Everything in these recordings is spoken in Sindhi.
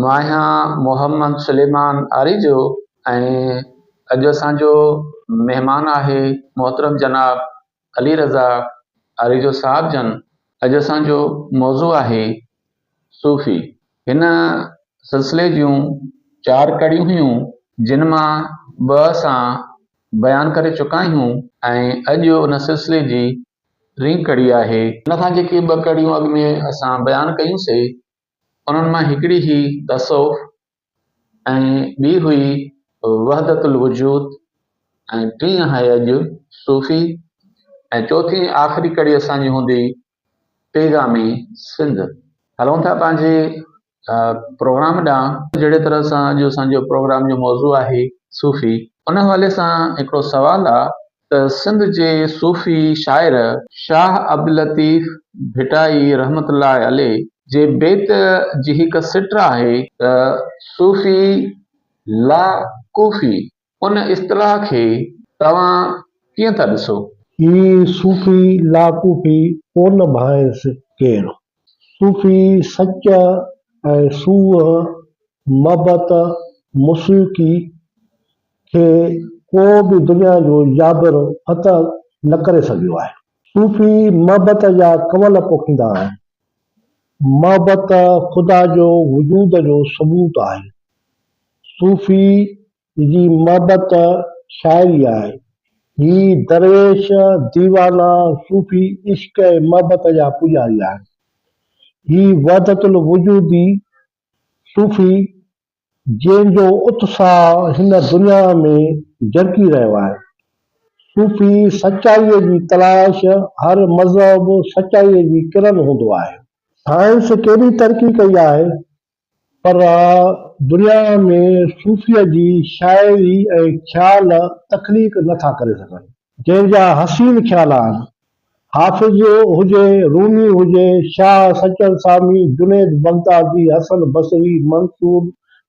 مان آهيان محمد سليمان آريجو ۽ اڄ اسان جو مهمان آهي محترم جناب علي رضا آريجو صاحب جن. اڄ اسان جو موضوع آهي صوفي. هن سلسلي جون چار ڪڙيون هيون جن مان ٻه اسان بيان ڪري چڪا آهيون ۽ اڄ ان سلسلي جي ٽين ڪڙي آهي. ان کان جيڪي ٻه ڪڙيون اڳ ۾ اسان بيان ڪيون سي انهن مان هڪڙي هئي تصوف ۽ ٻي هئي وحدت الوجود ۽ ٽين آهي اڄ صوفي ۽ چوٿين آخري ڪڙي اسان جي هوندي پيغامي سنڌ. هلون ٿا پنهنجي پروگرام ڏانهن. جهڙي طرح سان اڄ اسان جو پروگرام جو موضوع آهي صوفي ان حوالي سان هڪڙو سوال آ ته سنڌ جي صوفي شاعر شاهه عبداللطيف ڀٽائي رحمة الله عليه جي بيت جي هڪ سٽ آهي ته صوفي لا ڪوفي ان اصطلاح کي توهان ڪيئن ٿا ڏسو؟ هي صوفي لا ڪوفي ڪونه ڀانئيس ڪير. صوفي سچ ۽ سونهن، محبت، موسيقي کي ڪو به دنيا جو جابر فتح نه ڪري سگهيو آهي. صوفي محبت جا ڪنول پوکيندا آهن. محبت خدا جو وجود جو ثبوت آهي. صوفي جي محبت شاعري آهي. هي درويش، ديوانا، صوفي عشق ۽ محبت جا پوڄاري آهن. هي وحدت الوجودي صوفي جنهن جو اتساهه هن دنيا ۾ جرڪي رهيو آهي. صوفي سچائيء جي تلاش، هر مذهب سچائيء جي ڪرن هوندو آهي. سائنس ڪيڏي ترقي ڪئي آهي پر دنيا ۾ صوفيء جي شاعري ۽ خيال تخليق نه ٿا ڪري سگهن. جنهن جا حسين خيال آهن. حافظ هجي، رومي هجي، شاهه، سچل سامي، جنيد بغدادي، حسن بصري، منصور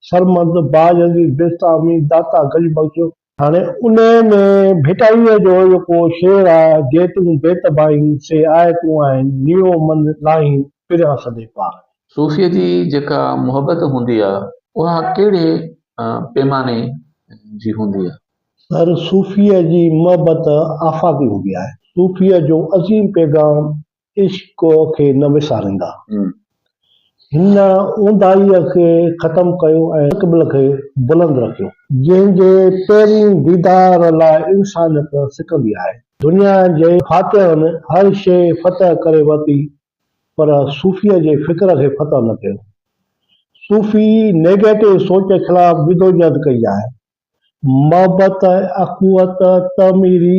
سرمد، بايزيد بسطامي، داتا گنج بخش. هاڻي انهيء ۾ ڀٽائيء جو جيڪو شعر آهي، جي تون بيت ڀائين، سي آيتون آهن، نيو من لاهين، پريان سندي پار. صوفيء جي جيڪا محبت هوندي آهي، اها ڪهڙي پيماني جي هوندي آهي؟ سر صوفيء جي محبت آفاقي هوندي آهي. صوفيء جو عظيم پيغام عشق کي نه وساريندا. هن اونداهيء کي ختم ڪيو ۽ مستقبل کي بلند رکيو. جنهن جي پهرين ديدار لاء انسانيت سڪندي آهي. دنيا جي فاتحن هر شيء فتح ڪري ورتي پر صوفيء جي فڪر کي فتح نه ڪيو. صوفي نيگيٽو سوچ خلاف جدوجهد ڪئي آهي. محبت، اخوت، تعميري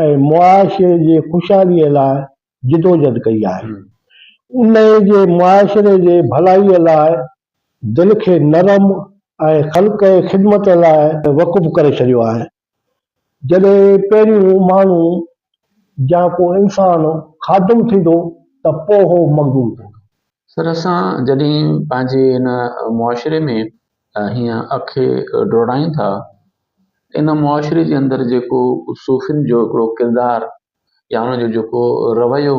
۽ معاشري جي خوشحاليء لاء جدوجھد ڪئي آهي. انهيء جي معاشري جي ڀلائيء لاء دل کي نرم ۽ خلق جي خدمت لاء وقف ڪري ڇڏيو آهي. جڏهن پهريون ماڻهو يا ڪو انسان خادم ٿيندو ته پوء هو مخدوم ٿيندو. سر اسان جڏهن پنهنجي هن معاشري ۾ هيئن اک ڊوڙايون ٿا ته ان معاشري جي اندر جيڪو صوفين جو هڪڙو ڪردار يا انهن جو جيڪو رويو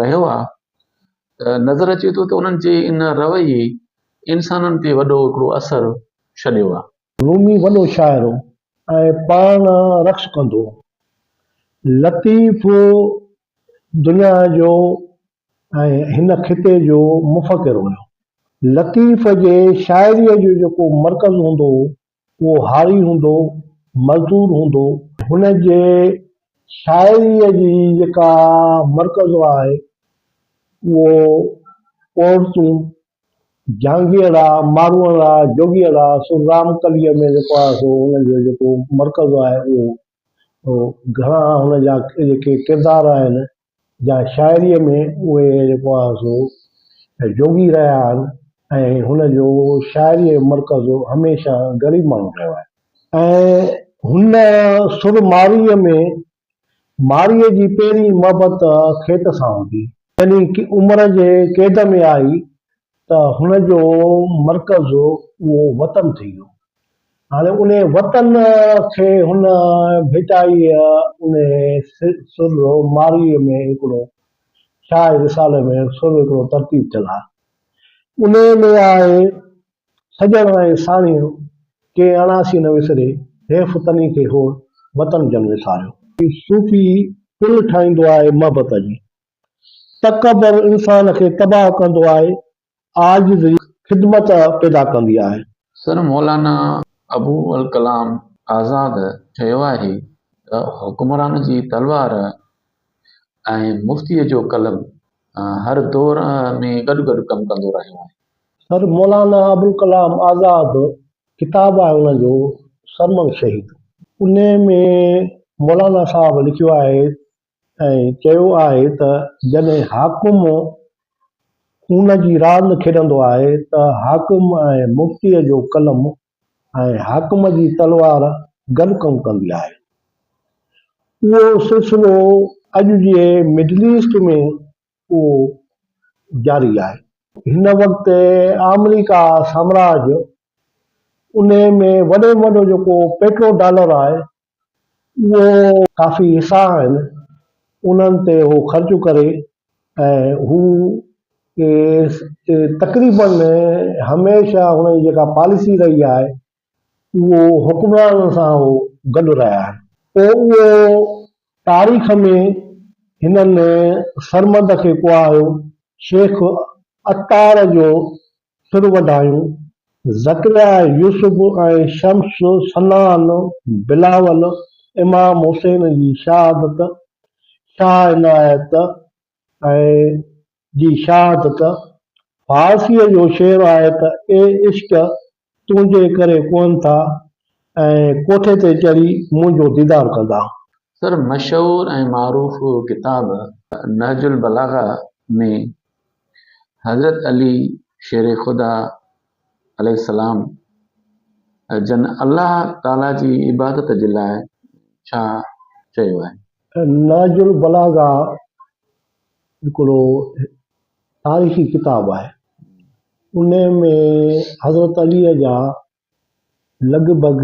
رهيو آهي ته نظر اچي ٿو ته انهن جي ان رويي انسانن تي وڏو هڪڙو اثر ڇڏيو آهي. رومي وڏو شاعر هو ۽ پاڻ رقص ڪندو هو. لطيف دنيا جو ۽ هن خطي جو مفڪر هيو. لطيف جي شاعريء جو جيڪو مرڪز هوندو هو، اهو هاري هوندو، مزدور هوندو. هن جي شاعريء جي جيڪا مرڪز آهي، اهو عورتون، جهانگيئڙا، ماروئڙا، جوڳيئڙا، سو رامڪليء ۾ جيڪو آهي سو هن جو جيڪو مرڪز آهي اهو گهڻا هن جا جيڪي ڪردار آهن، جا شاعريء ۾ اهي جيڪو آهي سو جوڳي رهيا آهن ۽ هن جو شاعريء جو مرڪز هميشه غريب ماڻهو رهيو آهي. ۽ هن سر مارئيء ۾ مارئيء جي پهرين محبت کيت سان هوندي. جڏهن عمر جي قيد ۾ آئي ته هن جو مرڪز اهو وطن ٿي ويو. هاڻي انهيء وطن کي هن ڀٽائيء انهيء سر مارئيء ۾ هڪڙو شاهه جي رسالي ۾ سر هڪڙو ترتيب ٿيل آهي. انهيء ۾ آهي. سڄڻ ۽ ساڻيهه ڪي اڻاسي نه وسري، حيف تني کي هو وطن جن وساريو. صوفي پل ٺاهيندو آهي محبت جي. تڪبر انسان کي تباهه ڪندو آهي، عاجزي خدمت پيدا ڪندي آهي. سر مولانا ابو الڪلام آزاد چيو آهي ته حڪمران جي تلوار ۽ مفتيء جو قلم هر دور ۾ گڏ گڏ ڪم ڪندو رهيو آهي. سر مولانا ابوالڪلام آزاد ڪتاب آهي ان جو سرمد شهيد انهي ۾ مولانا صاحب لکيو آهي ۽ چيو آهي ته جڏهن حاڪم خون جي راند کيڏندو آهي ته حاڪم ۽ مفتيء جو قلم ۽ حاڪم جي تلوار گڏ ڪم ڪندي آهي. اهو سلسلو اڄ جي مڊل ايسٽ ۾ اهو جاري آهي. هن وقت آمريڪا سامراج انهي ۾ وڏي ۾ وڏو جيڪو پيٽرو ڊالر آهي اهو ڪافي حصا آهن انهن تي هو خرچ ڪري ۽ هو تقريبن هميشه هن جي جيڪا پاليسي رهي آهي اهو حڪمرانن سان هو گڏ رهيا آهن پوء اهو تاريخ ۾ هنن سرمد کي ڪوهايو شيخ عطار جو سر وڍايون، زڪريا، يوسف ۽ شمس، صنعان، بلاول، امام حسين جي شهادت، شاهه عنايت ۽ جي شهادت، فارسيء جو شعر آهي ته اي عشق تنهنجي ڪري ڪوهن ٿا ۽ ڪوٺي تي چڙهي منهنجو ديدار ڪندا. سر مشهور ۽ معروف ڪتاب نهج البلاغه ۾ حضرت علي شير خدا عليه السلام جن الله تعاليٰ جي عبادت جي لاء ڇا چيو آهي؟ نهج البلاغه هڪڙو تاريخي ڪتاب آهي. ان ۾ حضرت عليء جا لڳ ڀڳ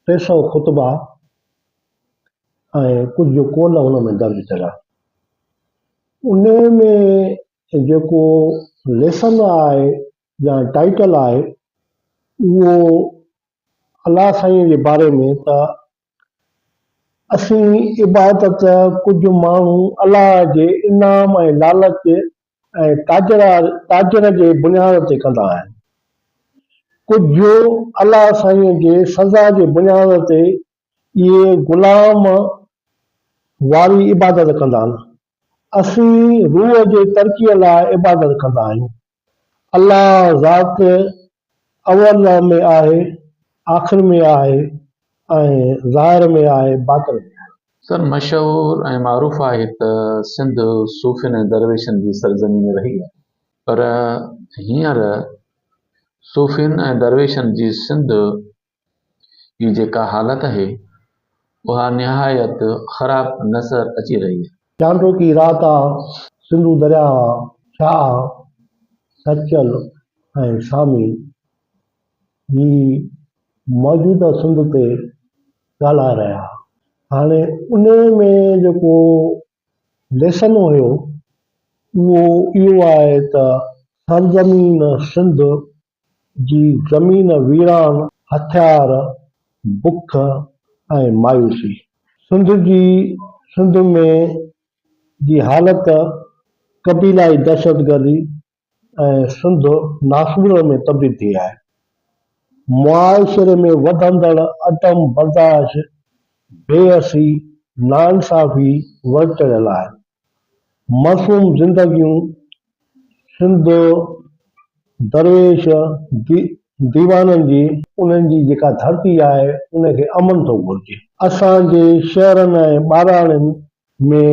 300 خطبا ۽ ڪجهه قول ان ۾ درج ٿيل آهن. ان ۾ جيڪو ليسن آهي يا ٽائيٽل آهي اهو الله سائينء جي باري ۾ ته اسين عبادت ڪجهه ماڻهو الله جي انعام ۽ لالچ ۽ تاجر جي بنياد تي ڪندا آهن. ڪجهه الله سائينء جي سزا جي بنياد تي اهي غلام واري عبادت ڪندا آهن. اسين روح جي ترقيء لاء عبادت ڪندا آهيون. الله ذات اول ۾ آهي، آخر ۾ آهي ۽ ظاهر ۾ آهي، باطن ۾ آهي. سر مشهور ۽ معروف آهي ته سنڌ صوفين ۽ درويشن جي سرزمين رهي آهي پر هينئر صوفين ۽ درويشن جي سنڌ جي جيڪا حالت آهي اها نهايت خراب نظر اچي رهي آهي. چانڊوڪي رات آ، سنڌو درياء آ، شاهه، سچل ۽ سامي جي موجوده سنڌ تي ڳالهائي رهيا ها. هاڻي انهي ۾ جيڪو ليسن هيو اهو اهو آهي ته سرزمين سنڌ جي زمين ويران، هٿيار، بک ۽ مايوسي. سنڌ جي سنڌ ۾ جي حالت قبيلائي دهشتگردي ۽ سنڌ ناسور ۾ تبديل ٿي آهي. معاشري ۾ وڌندڙ عدم برداشت، بي حسي، ناانصافي ور چڙهيل آهن. معصوم زندگيون سنڌ درويش ديوانن جي انهن جي جيڪا ڌرتي آهي ان کي امن ٿو گهرجي. اسان جي شهرن ۽ ٻهراڙين ۾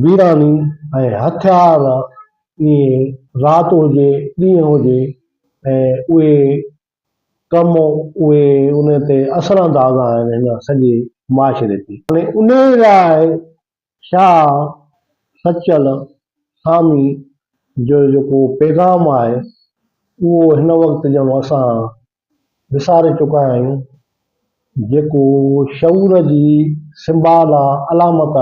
ويراني ۽ هٿيار ائين رات هجي ڏينهن هجي ۽ اهي ڪم اهي ان تي اثرانداز آهن هن سڄي معاشري تي. هاڻي انهي لاء شاهه سچل سامي جو جيڪو پيغام آهي اهو هن وقت ڄڻ اسان وساري چڪا آهيون جيڪو شعور جي سنڀال آ علامت آهي.